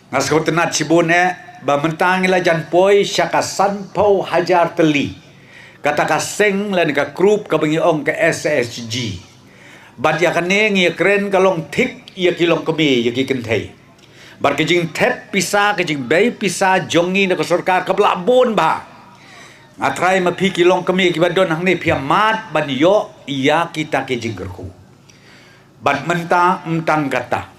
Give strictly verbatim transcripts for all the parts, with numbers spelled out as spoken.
Nga sngewtynnat shibun eh ba mynta ngi la jan poi sha ka sanphew hajar tylli kata ka seng lane ka group kaba ngi ong ka S H G. Bad ïa kane ngi ïa kren ka long thik ïa ki longkmie ïa ki kynthei. Bad ka jingthep pisa, ka jingbei pisa jong ngi na ka sorkar kaba lah bun bha. Nga trai ma phi ki longkmie kiba don hangne, phi ïa mad ban ïoh ïa kita ki jingkyrkhu. Bad mynta ym tang kata,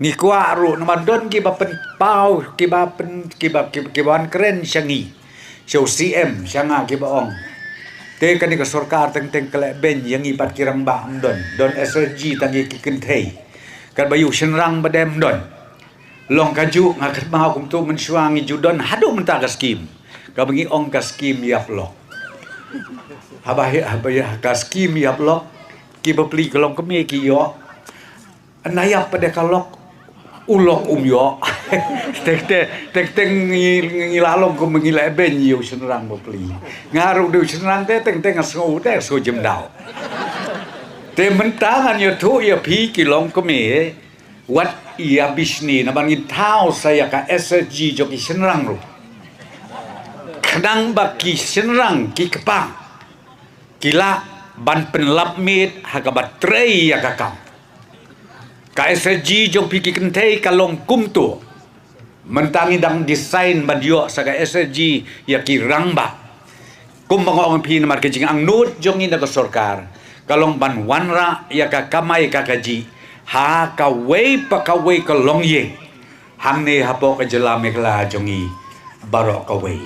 ngi kwah ruh namar don kiba pynpaw, kiba pyn kiba kiba, kiba wan kren sha ngi, sha u C M, sha nga, kiba ong, te kane ka sorkar teng teng ka leh beiñ ïa ngi bad ki rangbah. Ym don. Don S H G tang ïa ki kynthei. Katba ïa u shynrang ba dem ym don. Long kajuh, nga kynmaw kumto mynshuwa ngi ju don haduh mynta ka skim kaba ngi ong ka skim ïap lok. Haba hi- haba ïa ka skim ïap lok, ki bapli ka longkmie ki ïoh. Ynda ïap pat de ka lok, u lok um ïoh. Teng teng teng teng ngi ngi la long kum ngi leh beiñ ïa u shynrang bapli. Nga ruh de u shynrang te teng teng nga sngew te sngew jemdaw. Te mynta ngan ïathuh ïa phi ki longkmie, wat ïa bishni namar ngin thaw sa ïa ka S H G jong ki shynrang ruh, khnang ba ki shynrang ki kpa ki lah ban pynlap miet ha kaba trei ïa ka kam. Ka S H G jong phi ki kynthei ka long kumto. Mynta ngi dang design ban ïoh sa ka S H G ïa ki rangbah. Kumba nga ong phi, namar ka jingangnud jong ngi na ka sorkar ka long ban wanrah ïa ka kamai ka kajih ha kawei pa kawei ka longïing hangne hapoh ka jylla Meghalaya jong ngi baroh kawei.